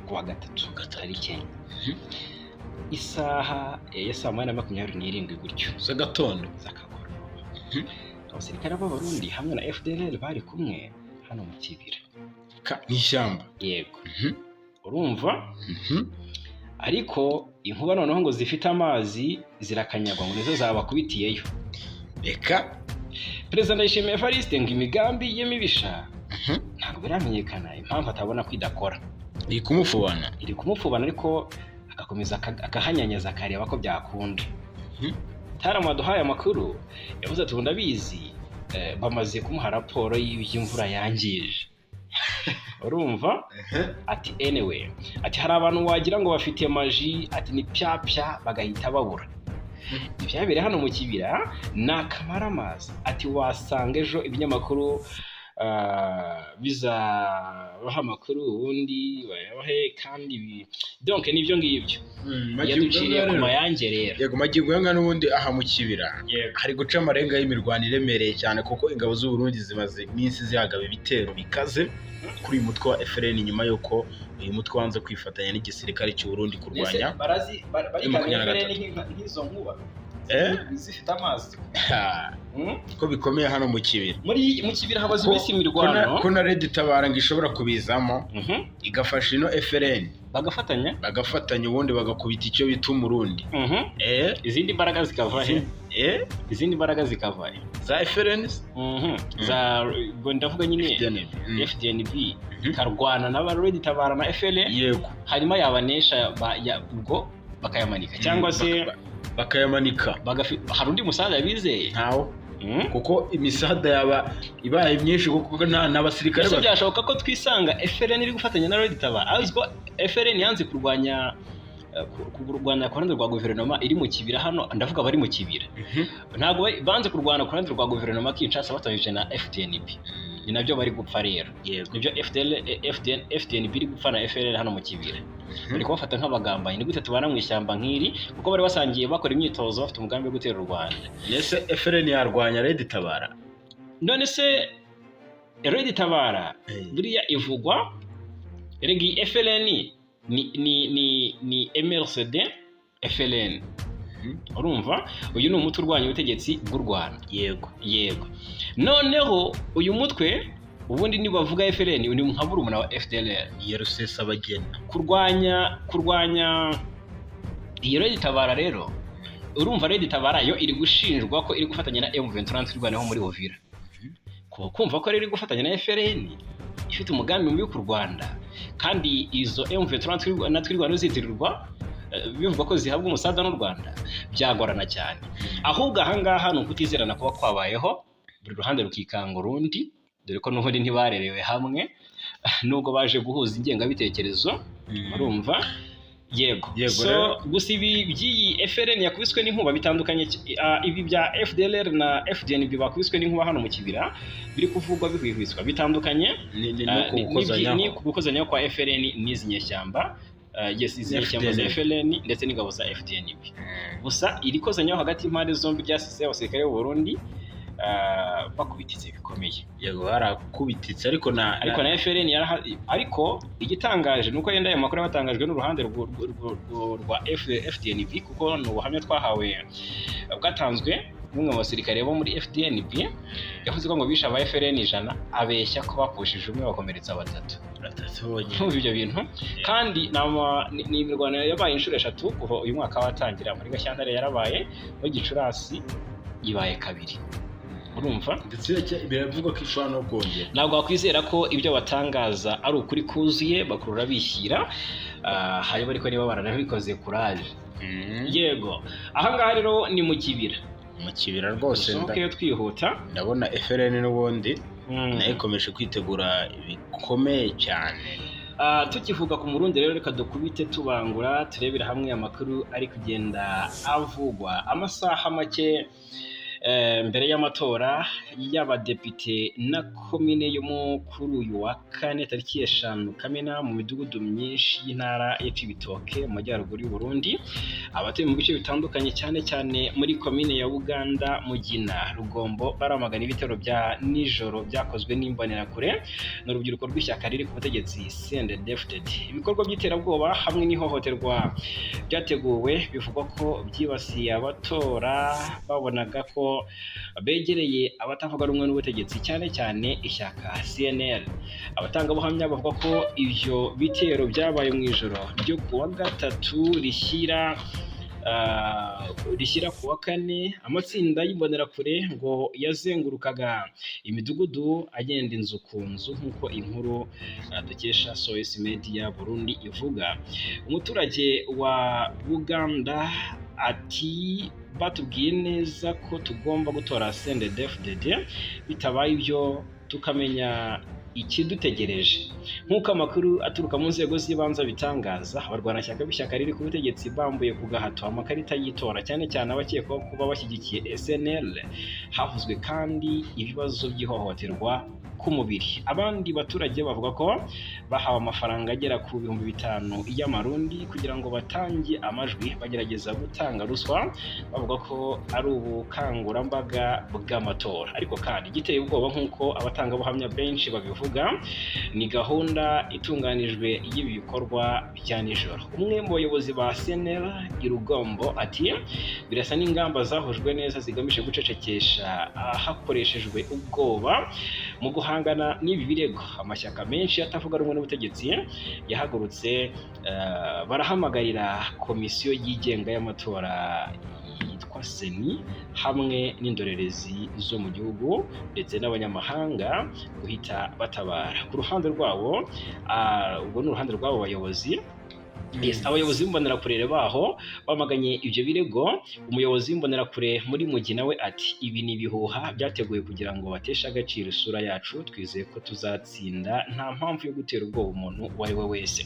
wa gatatu tariki 4, isaha ya saa 1:27 gutyo z'agatondo, z'akagoroba, abasirikare b'Abarundi hamwe na FDLR bari kumwe hano mu kibira. Mu ishyamba. Yego. Urumva, ariko inkuba noneho ngo zifite amazi zirakanyagwa, ngo nizo zabakubitiyeyo. Reka. Perezida Ndayishimiye Evariste ngo imigambi ye mibisha ntabwo biramenyekana impamvu atabona ko idakora. Iri kumufubana. Iri kumupfubana, ariko agakomeza akahanyanyaza akareba ko byakunda. Taramu waduhaye amakuru yavuze ati: "Ubu ndabizi, bamaze kumuha raporo y'iby'imvura yangije." Urumva, ati: "Anyway," ati: "hari abantu wagira ngo bafite magie," ati: "ni pyapya bagahita babura." Ibyabereye hano mu kibira ni akamaramaza. Ati: "Wasanga ejo ibinyamakuru bizabaha amakuru, ubundi bayabahe kandi donc nibyo ngibyo." Yaduciriye ku mayange rero. Yego, magingo aya ngaya n'ubundi aha mu kibira hari guca amarenga y'imirwano iremereye cyane, kuko ingabo z'u Burundi zimaze iminsi zihagaba ibitero bikaze kuri uyu mutwe wa FLN, nyuma y'uko uyu mutwe wanze kwifatanya n'igisirikare cy'u Burundi kurwanya Mbese barazi barikanga 23. FLN nk'izo nkuba. Zifite amazi. Ha, ko bikomeye hano mu Kibira. Muri mu Kibira habaze iminsi imirwano. Ko na Red Tabara ngo ishobora kubizamo, igafasha ino FLN. Bagafatanya. Bagafatanya, ubundi bagakubita icyo bita Umurundi. Izindi mbaraga zikava he? Izindi mbaraga zikava he? Za FLN. Za, ubwo ndavuga nyine FDNB. FDNB ikarwana na Red Tabara na FLN. Hanyuma yabanesha, ubwo bakayamanika cyangwa se Bakayamanika. Hari undi musaza bizeye? Ntawo, kuko imisada yaba ibaye myinshi, kuko nta n'abasirikare Ese bafite. byashoboka ko twisanga FLN iri gufatanya na Red Tabara, azi ko FLN yanze kurwanya kurwana ku ruhande rwa guverinoma iri mu Kibira hano? Ndavuga bari mu Kibira. Ntabwo banze kurwana ku ruhande rwa guverinoma Kinshasa bafatanyije na FDNB. Ni nabyo bari gupfa rero. Nibyo FDL, FDN, FDNB iri gupfa na FLN hano mu Kibira. Bari kubafata nk'abagambanyi. Ni gute tubana mu ishyamba nk'iri? Kuko bari basangiye bakora imyitozo, bafite umugambi wo gutera u Rwanda. Ese FLN yarwanya Red Tabara? None se Red Tabara buriya ivugwa, erega iyi FLN ni MRCD FLN. Urumva, uyu ni umutwe urwanya ubutegetsi bw'u Rwanda. Yego, noneho uyu mutwe ubundi nibavuga FLN ni nka murumuna wa FDLR. Ya Rusesabagina. Kurwanya iyi Red Tabara rero, urumva Red Tabara yo iri gushinjwa ko iri gufatanya na M23 irwanaho muri Uvira. Kumva ko rero iri gufatanya na FLN ifite umugambi mubi ku Rwanda, kandi izo M23 na Twirwaneho zitirirwa, bivugwa ko zihabwa umusada n'u Rwanda, byagorana cyane. Ahubwo ahangaha ni ukutizerana kuba kwabayeho, buri ruhande rukikanga urundi, dore ko n'ubundi ntibarerewe hamwe nubwo baje guhuza ingengabitekerezo. Urumva, yego. Yego, So rero. gusa ibi by'iyi FLN yakubiswe n'inkuba bitandukanye, ibi bya FDLR na FDNB bakubiswe n'inkuba hano mu Kibira biri kuvugwa bihwihwiswa bitandukanye Ni no kuwukozanyaho. Ni gukozanyaho kwa FLN n'izi nyeshyamba, yes, izi nyeshyamba za FDNB. FLN ndetse n'ingabo za FDNB. Gusa iri kozanyaho hagati y'impande zombi ryasize abasirikare b'u Burundi bakubititse bikomeye. Yego, barakubititse, ariko na Ariko na FLN ariko igitangaje ni uko yenda ayo makuru yabatangajwe n'uruhande rwa FDNB, kuko ni ubuhamya twahawe bwatanzwe n'umwe mu basirikare bo muri FDNB. Yavuze ko ngo bishe aba FLN 100, abeshya ko bapfushije umwe, bakomeretsa batatu. Batatu bonyine. Ntumva ibyo bintu. Kandi ni imirwano yabaye inshuro eshatu kuva uyu mwaka watangira. Muri Gashyantare yarabaye, muri Gicurasi ibaye kabiri, urumva. Ndetse biravugwa ko ishobora no kongera. Ntabwo wakwizera ko ibyo batangaza ari ukuri kuzuye, bakurura bishyira. Hanyuma ariko niba baranabikoze, kuraje. Yego, ahangaha rero ni mu Kibira. Mu Kibira rwose. Dusohokeyo twihuta. Ndabona FLN n'ubundi nayo ikomeje kwitegura bikomeye cyane. Tukivuga ku Murundi rero, reka dukubite tubangura turebera hamwe amakuru ari kugenda avugwa amasaha make mbere y'amatora y'abadepite na komine yo kuri uyu wa kane tariki 5 Kamena mu midugudu myinshi y'intara ya Cibitoke mu majyaruguru y'u Burundi. Abatuye mu bice bitandukanye, cyane cyane muri komine ya Buganda, Mugina, Rugombo, baramagana ibitero bya nijoro byakozwe n'imbonerakure n'urubyiruko rw'ishyaka riri ku butegetsi CNDD-FDD. Ibikorwa by'iterabwoba hamwe n'ihohoterwa byateguwe bivugwa ko byibasiye abatora babonaga ko begereye abatavuga rumwe n'ubutegetsi, cyane cyane ishyaka CNL. Abatangabuhamya bavuga ko ibyo bitero byabaye mu ijoro ryo ku wa gatatu rishyira ku wa kane. Amatsinda y'imbonerakure ngo yazengurukaga imidugudu agenda inzu ku nzu, nk'uko inkuru dukesha Source Media Burundi ivuga. Umuturage wa Buganda ati: "Batubwiye neza ko tugomba gutora CNDD-FDD, bitabaye ibyo tukamenya ikidutegereje." Nk'uko amakuru aturuka mu nzego z'ibanze abitangaza, abarwanashyaka b'ishyaka riri ku butegetsi bambuye ku gahato amakarita y'itora, cyane cyane abakekwaho kuba bashyigikiye SNL. Havuzwe kandi ibibazo by'ihohoterwa k'umubiri. Abandi baturage bavuga ko bahawe amafaranga agera ku 5000 y'amarundi kugira ngo batange amajwi, bagerageza gutanga ruswa, bavuga ko ari ubukangurambaga bw'amatora. Ariko kandi igiteye ubwoba, nk'uko abatangabuhamya benshi babivuga, ni gahunda itunganijwe y'ibi bikorwa bya nijoro. Umwe mu bayobozi ba CNL i Rugombo ati: "Birasa n'ingamba zahujwe neza zigamije gucecekesha hakoreshejwe ubwoba." Mu guhangana n'ibi birego, amashyaka menshi atavuga rumwe n'ubutegetsi yahagurutse, barahamagarira komisiyo yigenga y'amatora yitwa CENI hamwe n'indorerezi zo mu gihugu ndetse n'abanyamahanga guhita batabara. Ku ruhande rwabo, ubwo ni uruhande rw'abo bayobozi. Yes, abayobozi b'imbonerakure baho bamaganye ibyo birego. Umuyobozi w'imbonerakure muri Mugina we ati: "Ibi ni ibihuha byateguwe kugira ngo bateshe agaciro isura yacu. Twizeye ko tuzatsinda, nta mpamvu yo gutera ubwoba umuntu uwo ari we wese."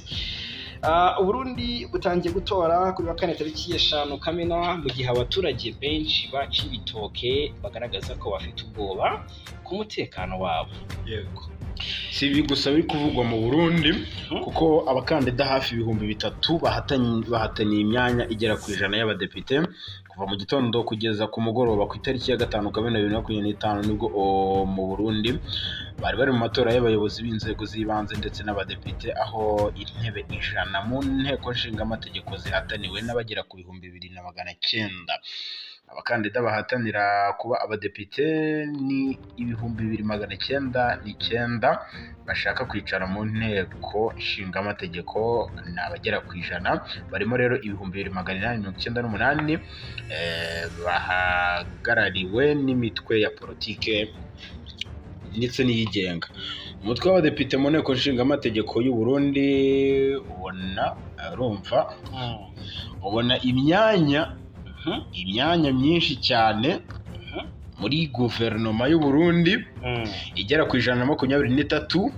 Uburundi butangiye gutora kuri wa kane tariki 5 Kamena, mu gihe abaturage benshi baca ibitoke bagaragaza ko bafite ubwoba ku mutekano wabo. Yego, si ibi gusa biri kuvugwa mu Burundi, kuko abakandida hafi 3000 bahataniye imyanya igera ku 100 y'abadepite. Kuva mu gitondo kugeza ku mugoroba ku itariki ya 5 Kamena 2025, nibwo mu Burundi bari bari mu matora y'abayobozi b'inzego z'ibanze ndetse n'abadepite, aho intebe 100 mu nteko nshingamategeko zihataniwe n'abagera ku 2900. Abakandida bahatanira kuba abadepite ni 2909, bashaka kwicara mu nteko nshingamategeko ni abagera ku 100, barimo rero 2898 bahagarariwe n'imitwe ya politike ndetse n'iyigenga. Umutwe w'abadepite mu nteko nshingamategeko y'u Burundi ubona, urumva, ubona imyanya myinshi cyane muri guverinoma y'u Burundi igera ku 123.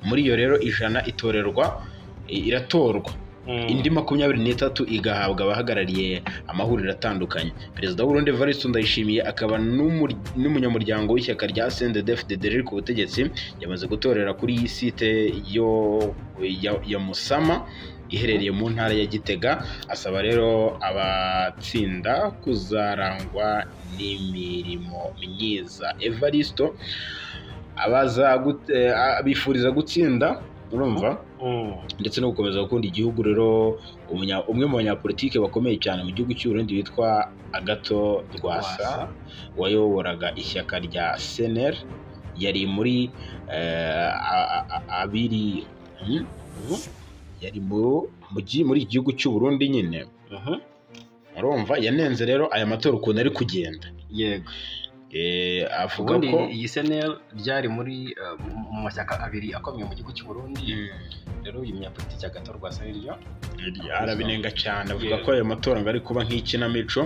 Muri iyo rero, 100 itorerwa, iratorwa, indi 23 igahabwa abahagarariye amahuriro atandukanye. Perezida w'u Burundi Evariste Ndayishimiye, akaba n'umunyamuryango w'ishyaka rya CNDD-FDD riri ku butegetsi, yamaze gutorera kuri iyi site yo ya Musama iherereye mu ntara ya Gitega. Asaba rero abatsinda kuzarangwa n'imirimo myiza. Evaristo abaza bifuriza gutsinda, urumva, ndetse no gukomeza gukunda igihugu. Rero umwe mu banyapolitike bakomeye cyane mu gihugu cy'u Burundi witwa Agathon Rwasa, wayoboraga ishyaka rya CNL, yari muri abiri, yari muri iki gihugu cy'u Burundi nyine, urumva, yanenze rero aya matora ukuntu ari kugenda. Avuga Ubundi ko iyi CNL ryari muri mu mashyaka abiri akomeye mu gihugu cy'u Burundi. Rero uyu munyapolitiki Agathon Rwasa niryo Arabinenga cyane, avuga ko ayo matora ngo ari kuba nk'ikinamico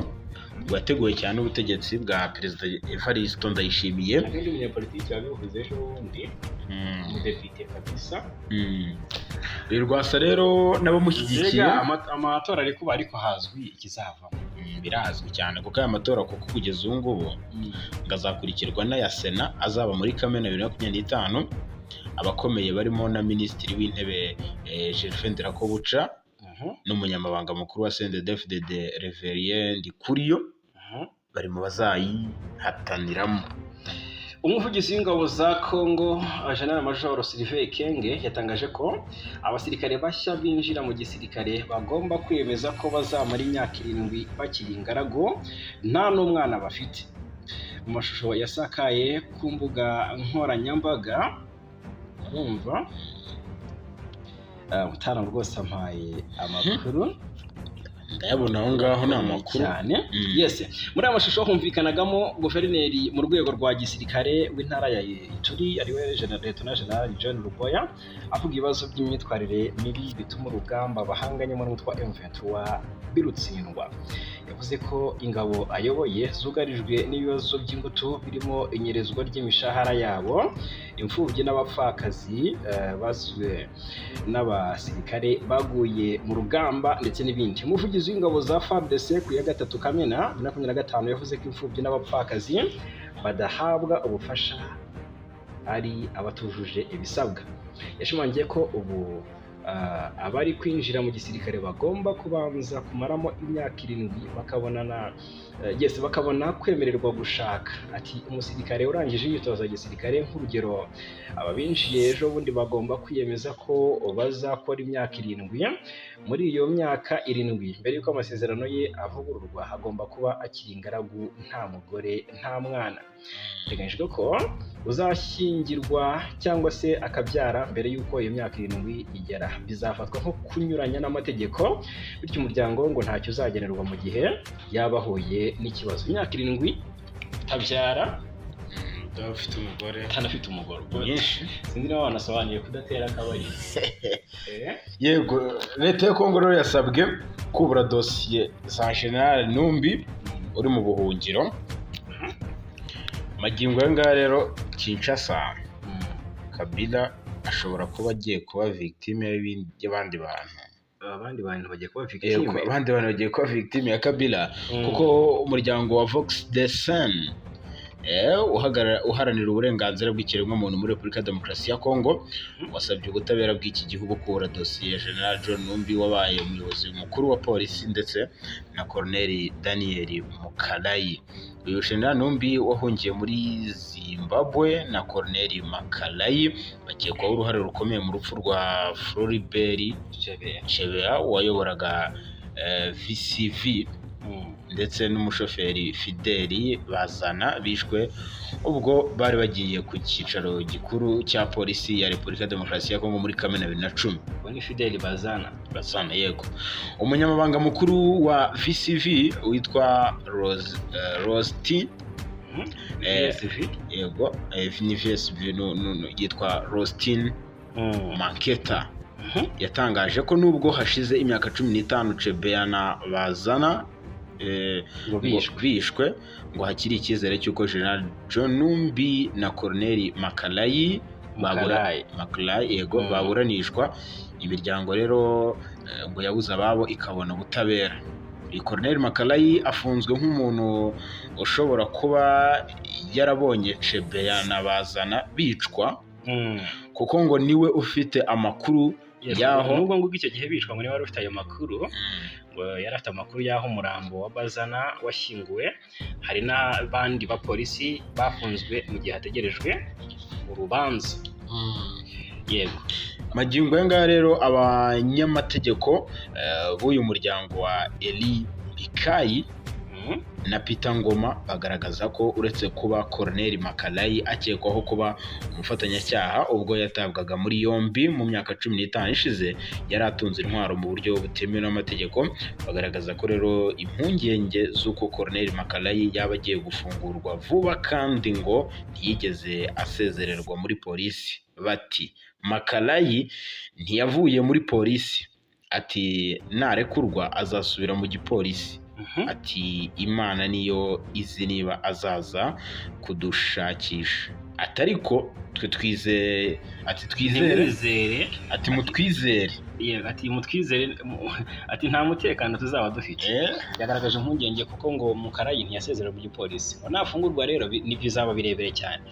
ngo yateguwe cyane n'ubutegetsi bwa Perezida Evariste Ndayishimiye. Hari undi munyapolitiki wabivuze ejo bundi, umudepite kabisa. Uyu Rwasa rero n'abamushyigikiye Mbega amatora ari kuba, ariko hazwi ikizavamo. Birazwi cyane, kuko aya matora, kuko kugeza ubu ngubu ngo azakurikirwa n'aya Sena azaba muri Kamena 2025. Abakomeye barimo na Minisitiri w'Intebe Gervais Ndirakobuca n'Umunyamabanga Mukuru wa CNDD-FDD Reverien Ndikuriyo bari mu bazayihataniramo. Umuvugizi w'ingabo za Congo, General Major Sylvain Ekenge, yatangaje ko abasirikare bashya binjira mu gisirikare bagomba kwiyemeza ko bazamara imyaka 7 bakiri ingaragu, nta n'umwana bafite. Mu mashusho yasakaye ku mbuga nkoranyambaga, urumva, mutaramu rwose ampaye amakuru. Ndayabona aho ngaho, ni amakuru cyane. Yes, muri aya mashusho humvikanagamo guverineri mu rwego rwa gisirikare w'intara ya Ituri, ariwe Lieutenant General John Ruboya, avuga ibibazo by'imyitwarire mibi bituma urugamba bahanganyemo n'umutwe wa M23 birutsindwa. Yavuze ko ingabo ayoboye zugarijwe n'ibibazo by'ingutu birimo inyerezwa ry'imishahara yabo, imfubyi n'abapfakazi bazwe n'abasirikare baguye mu rugamba, ndetse n'ibindi. Umuvugizi w'ingabo za FARDC ku ya 3 Kamena 2025 yavuze ko imfubyi n'abapfakazi badahabwa ubufasha. ari abatujuje ibisabwa. Yashimangiye ko ubu abari kwinjira mu gisirikare bagomba kubanza kumaramo imyaka 7 bakabonana, yes, bakabona kwemererwa gushaka. Ati umusirikare urangije imyitozo ya gisirikare, nk'urugero aba binjiye ejo bundi, bagomba kwiyemeza ko bazakora imyaka 7. Muri iyo myaka 7, mbere y'uko amasezerano ye avugururwa, agomba kuba akiri ingaragu, nta mugore, nta mwana. Biteganyijwe ko uzashyingirwa cyangwa se akabyara mbere y'uko iyo myaka 7 igera bizafatwa nko kunyuranya n'amategeko, bityo umuryango ngo ntacyo uzagenerwa mu gihe yaba ahuye n'ikibazo. Imyaka 7 utabyara, Udafite umugore. Utanafite umugore. Myinshi. Sinzi niba wanasobanuye kudatera akabariro. Yego, leta ya Kongo rero yasabwe kubura dosiye za General Numbi uri mu buhungiro. Magingo aya ngaya rero, Kinshasa, Kabila ashobora kuba agiye kuba victime y'abandi bantu. Abandi bantu bagiye kuba Yego, victime. Abandi bantu bagiye kuba victime ya Kabila, kuko umuryango wa Vox des Sans uharanira uburenganzira bw'ikiremwamuntu muri Repubulika ya Demokarasi ya Kongo wasabye ubutabera bw'iki gihugu kubura dosiye ya General John Numbi wabaye umuyobozi mukuru wa polisi ndetse na Colonel Daniel Mukalayi. Uyu General Numbi wahungiye muri Zimbabwe na Colonel Makalayi bakekwaho uruhare rukomeye mu rupfu rwa Floribert Chebeya. Chebeya wayoboraga VCV ndetse n'umushoferi Fideli Bazana, bishwe ubwo bari bagiye ku cyicaro gikuru cya polisi ya Repubulika ya Demokarasi ya Kongo muri Kamena 2010. Uwo ni Fideli Bazana. Bazana, yego. Umunyamabanga mukuru wa VCV witwa Rose, Rose T VSV. Yego, ni VSV, no, yitwa Rostin Manketa, yatangaje ko nubwo hashize imyaka 15 Chebeya na Bazana ngo ngo bishwe, bishwe, ngo hakiri icyizere cy'uko General John Numbi na Colonel Makalayi babura Mukalayi. Makalayi, yego, baburanishwa, imiryango rero ngo yabuze ababo ikabona ubutabera. Uyu Colonel Makalayi afunzwe nk'umuntu ushobora kuba yarabonye Chebeya na Bazana bicwa, kuko ngo niwe ufite amakuru yaho. Nubwo ngubwo icyo gihe bicwa ngo niba wari ufite ayo makuru, ngo yari afite amakuru y'aho umurambo wa Bazana washyinguwe. Hari n'abandi bapolisi bafunzwe mu gihe hategerejwe urubanza, yego. Magingo aya ngaya rero, abanyamategeko b'uyu muryango wa Eli Bikayi na Peter Ngoma bagaragaza ko uretse kuba Colonel Makalayi akekwaho kuba umufatanyacyaha, ubwo yatabwaga muri yombi mu myaka 15 ishize yari atunze intwaro mu buryo butemewe n'amategeko. Bagaragaza ko rero impungenge z'uko Colonel Makalayi yaba agiye gufungurwa vuba kandi ngo ntiyigeze asezererwa muri polisi. Bati Makalayi ntiyavuye muri polisi, ati narekurwa azasubira mu gipolisi. Ati Imana niyo izi niba azaza kudushakisha, ati ariko twe twizeye, ati twizere. Ntimwizere. Ati mutwizere. Yego, ati mutwizere, ati nta mutekano tuzaba dufite. Yagaragaje impungenge kuko ngo Mukarayi ntiyasezerewe mu gipolisi, ngo nafungurwa rero bizaba birebire cyane.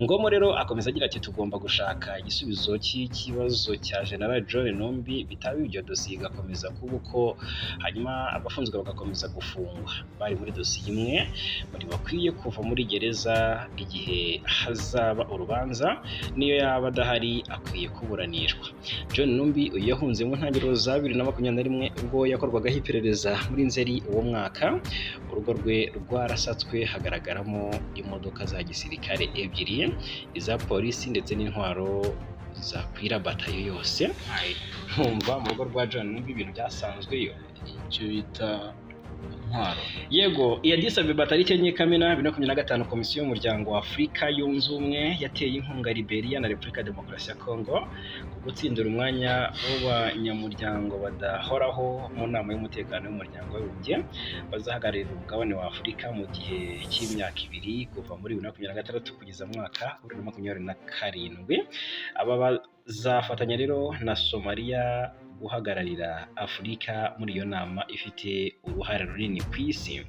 Ngomo rero akomeza agira ati tugomba gushaka igisubizo cy'ikibazo cya General John Numbi, bitaba ibyo dosiye igakomeza kuba uko, hanyuma abafunzwe bagakomeza gufungwa bari muri dosiye imwe. Bari bakwiye kuva muri gereza igihe hazaba urubanza, niyo yaba adahari akwiye kuburanishwa. John Numbi uyu yahunze mu ntangiriro za 2021 ubwo yakorwagaho iperereza muri Nzeri uwo mwaka. Urugo rwe rwarasatswe, hagaragaramo imodoka za gisirikare ebyiri, iza polisi ndetse n'intwaro zakwira batayo yose. Nkumva mu rugo rwa John Numbi ibintu byasanzweyo. Icyo bita intwaro. Yego, iya Addis Abeba, tariki 4 Kamena 2025, Komisiyo y'Umuryango wa Afurika Yunze Ubumwe yateye inkunga Liberia na Repubulika ya Demokarasi ya Kongo ku gutsindira umwanya w'abanyamuryango badahoraho mu nama y'umutekano y'Umuryango w'Abibumbye, bazahagararira umugabane wa Afurika mu gihe cy'imyaka 2 kuva muri 2026 kugeza mu mwaka wa 2027. Aba bazafatanya rero na Somalia. uhagararira Afurika muri iyo nama ifite uruhare runini ku isi.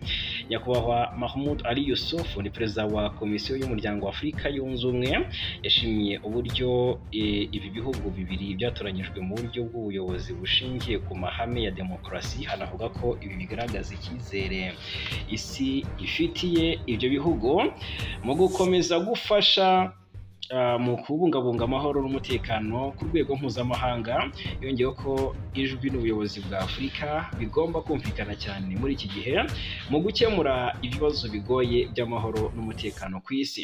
Nyakubahwa Mahmoud Ali Youssouf ni perezida wa Komisiyo y'Umuryango wa Afurika Yunze Ubumwe, yashimiye uburyo ibi bihugu bibiri byatoranyijwe mu buryo bw'ubuyobozi bushingiye ku mahame ya demokarasi, anavuga ko ibi bigaragaza icyizere isi ifitiye ibyo bihugu mu gukomeza gufasha mu kubungabunga amahoro n'umutekano ku rwego mpuzamahanga. Yongeyeho ko ijwi n'ubuyobozi bwa Afurika bigomba kumvikana cyane muri iki gihe mu gukemura ibibazo bigoye by'amahoro n'umutekano ku isi.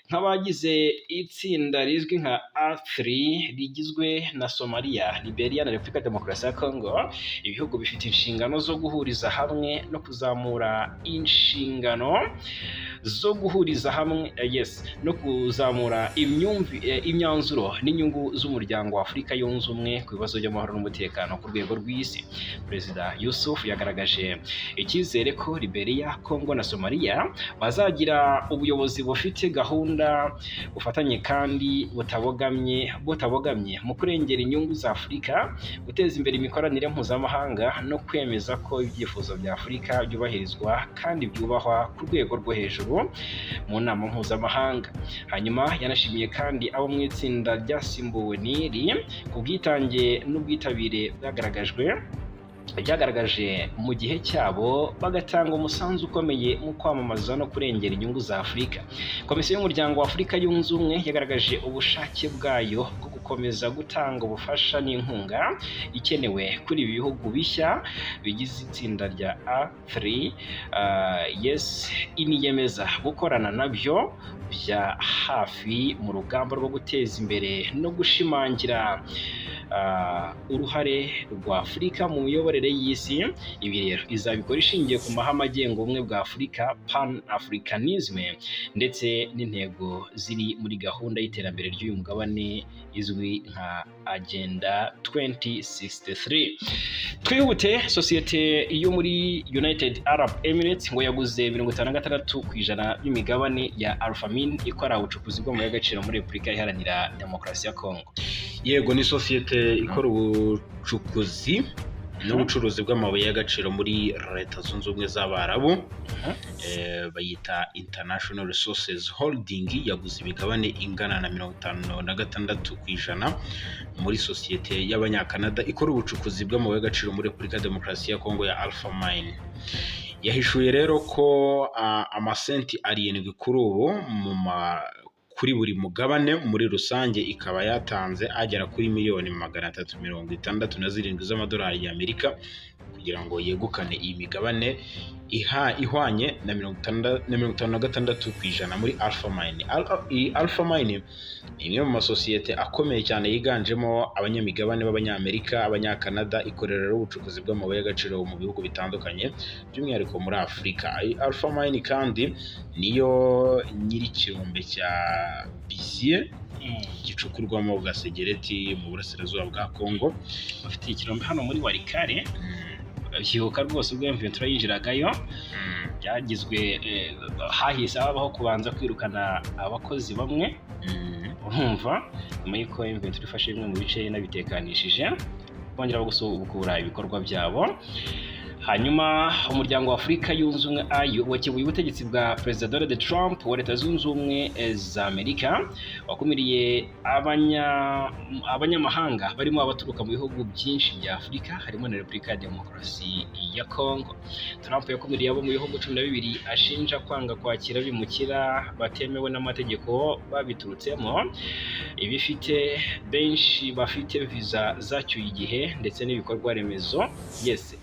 Nk'abagize itsinda rizwi nka A3 rigizwe na Somalia, Liberia na Repubulika ya Demokarasi ya Congo, ibihugu bifite inshingano zo guhuriza hamwe no kuzamura inshingano zo guhuriza hamwe yes, no kuzamura imyanzuro n'inyungu z'Umuryango wa Afurika Yunze Ubumwe ku bibazo by'amahoro n'umutekano ku rwego rw'isi. Perezida Youssouf yagaragaje icyizere ko Liberia, Congo na Somalia bazagira ubuyobozi bufite gahunda, bufatanye kandi butabogamye mu kurengera inyungu za Afurika, guteza imbere imikoranire mpuzamahanga no kwemeza ko ibyifuzo bya Afurika byubahirizwa kandi byubahwa ku rwego rwo hejuru mu nama mpuzamahanga. Hanyuma yanashimiye kandi abo mu itsinda ryasimbuwe n'iri ku bwitange n'ubwitabire byagaragaje mu gihe cyabo, bagatanga umusanzu ukomeye mu kwamamaza no kurengera inyungu za Afurika. Komisiyo y'Umuryango wa Afurika Yunze Ubumwe yagaragaje ubushake bwayo bwo gukomeza gutanga ubufasha n'inkunga ikenewe kuri ibi bihugu bishya bigize itsinda rya A3, yes, iniyemeza gukorana nabyo bya hafi mu rugamba rwo guteza imbere no gushimangira uruhare rwa Afurika mu miyoborere y'isi. Ibi rero izabikora ishingiye ku mahame agenga ubumwe bwa Afurika, Pan Africanism, ndetse n'intego ziri muri gahunda y'iterambere ry'uyu mugabane izwi nka Agenda 2063. Twihute, sosiyete yo muri United Arab Emirates ngo yaguze 56% by'imigabane ya Alphamin ikora ubucukuzi bw'amabuye y'agaciro muri Repubulika Iharanira Demokarasi ya Kongo. Yego, ni sosiyete ikora ubucukuzi n'ubucuruzi bw'amabuye y'agaciro muri Leta Zunze Ubumwe z'Abarabu, bayita International Resources Holding. Yaguze imigabane ingana na 56% muri sosiyete y'Abanyakanada ikora ubucukuzi bw'amabuye y'agaciro muri Repubulika ya Demokarasi ya Kongo ya Alpha Mine. Yahishuye rero ko amasenti 7 kuri ubu kuri buri mugabane muri rusange, ikaba yatanze agera kuri miliyoni 367 z'amadolari y'Amerika kugira ngo yegukane iyi migabane ihwanye na 56% muri Alpha Mine. Iyi Alpha Mine ni imwe mu masosiyete akomeye cyane yiganjemo abanyamigabane b'Abanyamerika, Abanyakanada, ikorera rero ubucukuzi bw'amabuye y'agaciro mu bihugu bitandukanye, by'umwihariko muri Afurika. Iyi Alpha Mine kandi niyo nyir'ikirombe cya Bisie gicukurwamo gasegereti mu burasirazuba bwa Kongo. Bafite ikirombe hano muri Walikale. Byibuka rwose ubwo M23 yinjiragayo, byagizwe hahise habaho kubanza kwirukana abakozi bamwe. Urumva, nyuma y'uko M23 ifashe bimwe mu bice inabitekanishije, bongera gusubukura ibikorwa byabo. Hanyuma Umuryango wa Afurika Yunze Ubumwe, AU, wakebuye ubutegetsi bwa Perezida Donald Trump wa Leta Zunze Ubumwe za Amerika wakumiriye abanyamahanga barimo abaturuka mu bihugu byinshi bya Afurika, harimo na Repubulika ya Demokarasi ya Congo. Trump yakumiriye abo mu bihugu 12 ashinja kwanga kwakira abimukira batemewe n'amategeko babiturutsemo, ibifite benshi bafite viza zacyuye igihe ndetse n'ibikorwa remezo, yes,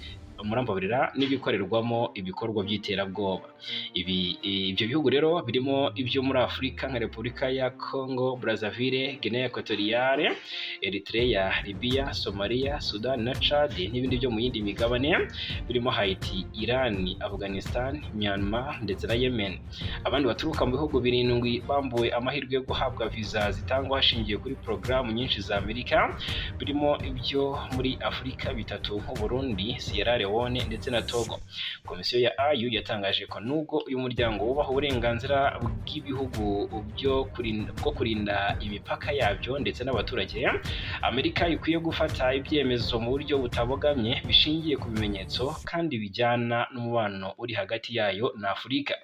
murambabarira, n'ibikorerwamo ibikorwa by'iterabwoba. Ibi ibyo bihugu rero birimo ibyo muri Afurika nka Repubulika ya Congo Brazzaville, Guinea Equatoriale, Eritrea, Libya, Somalia, Sudan na Chad, n'ibindi byo mu yindi migabane birimo Haiti, Iran, Afghanistan, Myanmar ndetse na Yemen. Abandi baturuka mu bihugu birindwi bambuwe amahirwe yo guhabwa viza zitangwa hashingiwe kuri porogaramu nyinshi za Amerika, birimo ibyo muri Afurika bitatu nk'u Burundi, Sierra Leone Gabon ndetse na Togo. Komisiyo ya AU yatangaje ko nubwo uyu muryango wubaha uburenganzira bw'ibihugu bwo kurinda imipaka yabyo ndetse n'abaturage, Amerika ikwiye gufata ibyemezo mu buryo butabogamye, bishingiye ku bimenyetso kandi bijyana n'umubano uri hagati yayo na Afurika.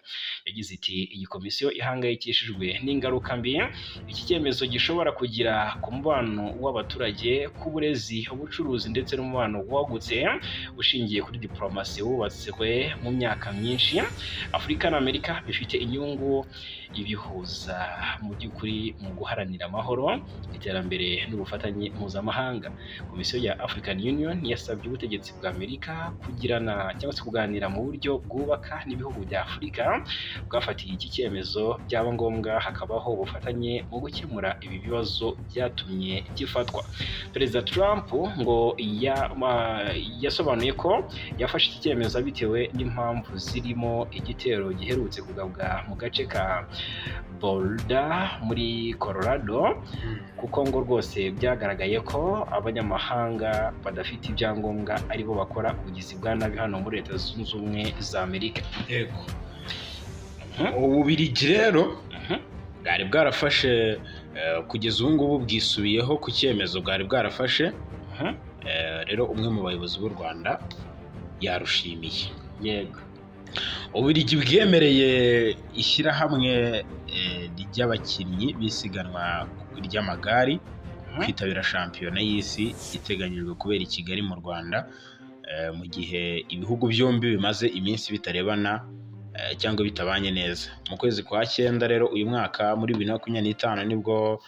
Yagize iti: "Iyi komisiyo ihangayikishijwe n'ingaruka mbi iki cyemezo gishobora kugira ku mubano w'abaturage, ku burezi, ubucuruzi ndetse n'umubano wagutse ushingiye kuri diplomasi wubatswe mu myaka myinshi. Afurika na Amerika bifite inyungu ibihuza mu by'ukuri mu guharanira amahoro, iterambere n'ubufatanye mpuzamahanga." Komisiyo ya African Union yasabye ubutegetsi bwa Amerika kugirana cyangwa se kuganira mu buryo bwubaka n'ibihugu bya Afurika bwafatiye iki cyemezo, byaba ngombwa hakabaho ubufatanye mu gukemura ibi bibazo byatumye gifatwa. Perezida Trump ngo yasobanuye ko yafashe iki cyemezo bitewe n'impamvu zirimo igitero giherutse kugabwa mu gace ka Boulder muri Colorado, kuko ngo rwose byagaragaye ko abanyamahanga badafite ibyangombwa aribo bakora ubugizi bwa nabi hano muri Leta Zunze Ubumwe za Amerika. Yego, Ububirigi rero bwari bwarafashe, kugeza ubu ngubu bwisubiyeho ku cyemezo bwari bwarafashe. Rero umwe mu bayobozi b'u Rwanda yarushimiye. Ububirigi bwemereye ishyirahamwe ry'abakinnyi b'isiganwa ry'amagare kwitabira shampiyona y'isi iteganyijwe kubera i Kigali mu Rwanda, mu gihe ibihugu byombi bimaze iminsi bitarebana cyangwa bitabanye neza. Mu kwezi kwa cyenda rero uyu mwaka muri 2025 nibwo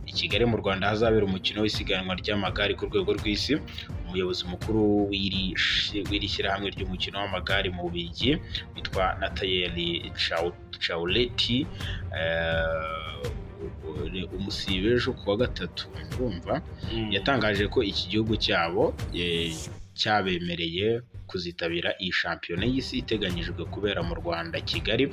i Kigali mu Rwanda hazabera umukino w'isiganwa ry'amagare ku rwego rw'isi. Umuyobozi mukuru w'iri shyirahamwe ry'umukino w'amagare mu Bubiligi witwa Nathalie Chauleti, umusibe ejo ku wa gatatu, urumva, yatangaje ko iki gihugu cyabo cyabemereye kuzitabira iyi shampiyona y'isi iteganyijwe kubera mu Rwanda, Kigali.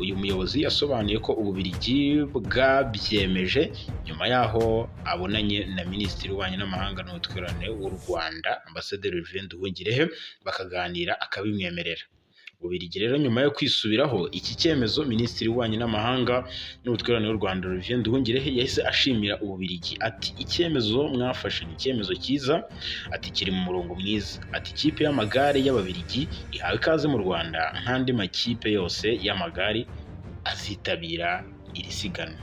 Uyu muyobozi yasobanuye ko Ububiligi bwabyemeje nyuma y'aho abonanye na Minisitiri w'Ububanyi n'Amahanga n'Ubutwererane w'u Rwanda, Ambasaderi Olivier Nduhungirehe, bakaganira akabimwemerera. Ububiligi rero nyuma yo kwisubiraho iki cyemezo, Minisitiri w'Ububanyi n'Amahanga n'Ubutwererane w'u Rwanda, Olivier Nduhungirehe, yahise ashimira Ububiligi, ati: "Icyemezo mwafashe ni icyemezo cyiza," ati: "Kiri mu murongo mwiza," ati: "Ikipe y'amagare y'Ababiligi ihawe ikaze mu Rwanda nk'andi makipe yose y'amagare azitabira iri siganwa."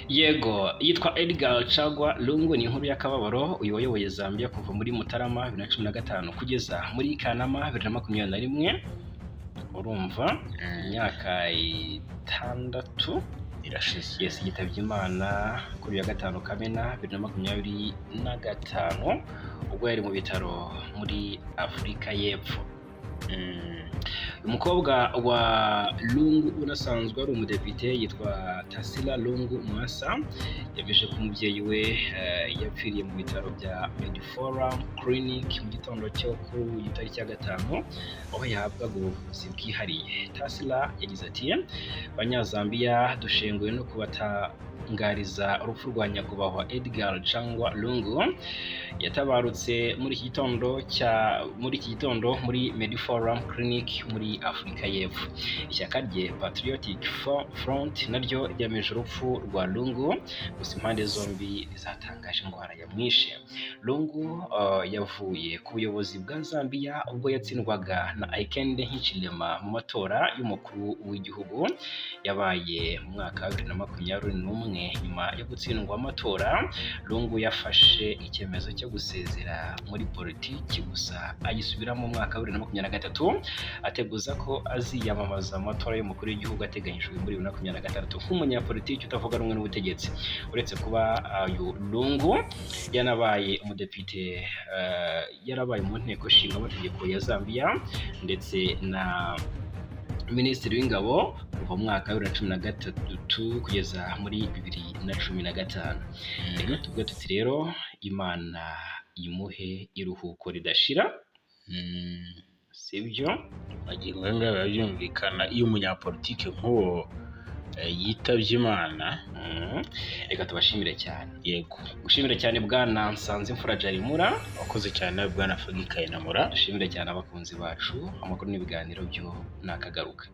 Yego, yitwa Edgar Chagwa Lungu. Ni inkuru y'akababaro. Uyu wayoboye Zambia kuva muri Mutarama 2015 kugeza muri Kanama 2021, urumva imyaka 6 irashize. Yes, yitabye Imana kuri uyu wa gatanu Kamena 2025 ubwo yari mu bitaro muri Afurika y'Epfo. Umukobwa wa Lungu unasanzwe ari umudepite yitwa Tasila Lungu Mwasa yemeje ko umubyeyi we yapfiriye mu bitaro bya Mediforum Clinic mu gitondo cyo kuri uyu tariki ya gatanu, aho yahabwaga ubuvuzi bwihariye. Tasila yagize ati: "Banyazambiya, dushenguwe no kubatangariza urupfu rwa nyakubahwa Edgar Chagwa Lungu. Yatabarutse muri iki gitondo muri Mediforum Clinic muri Afurika y'Epfo." Ishyaka rye Patriotic Front naryo ryemeje urupfu rwa Lungu, gusa impande zombi zatangaje indwara yamwishe. Lungu yavuye ku buyobozi bwa Zambia ubwo yatsindwaga na Hakainde Hichilema mu matora y'umukuru w'igihugu yabaye mu mwaka wa 2021. Nyuma yo gutsindwa amatora, Lungu yafashe icyemezo cyo gusezera muri politiki, gusa agisubiramo mu mwaka wa 2023, ateguza ko aziyamamaza mu matora y'umukuru w'igihugu ateganyijwe muri 2026 nk'umunyapolitiki utavuga rumwe n'ubutegetsi. Uretse kuba uyu Lungu yanabaye umudepite, yarabaye mu nteko ishinga amategeko ya Zambia ndetse na Minisitiri w'Ingabo kuva mu mwaka wa 2013 kugeza muri 2015. Reka tuvuge tuti rero Imana imuhe iruhuko ridashira, sibyo? Magingo aya ngaya biba byumvikana iyo umunyapolitike nk'uwo Yitabye Imana. Reka tubashimire cyane. Yego. Gushimire cyane Bwana Nsanzimfura Jarimura. Wakoze cyane, Bwana Fagi Kayinamura. Dushimire cyane abakunzi bacu. Amakuru n'ibiganiro byo nakagaruka.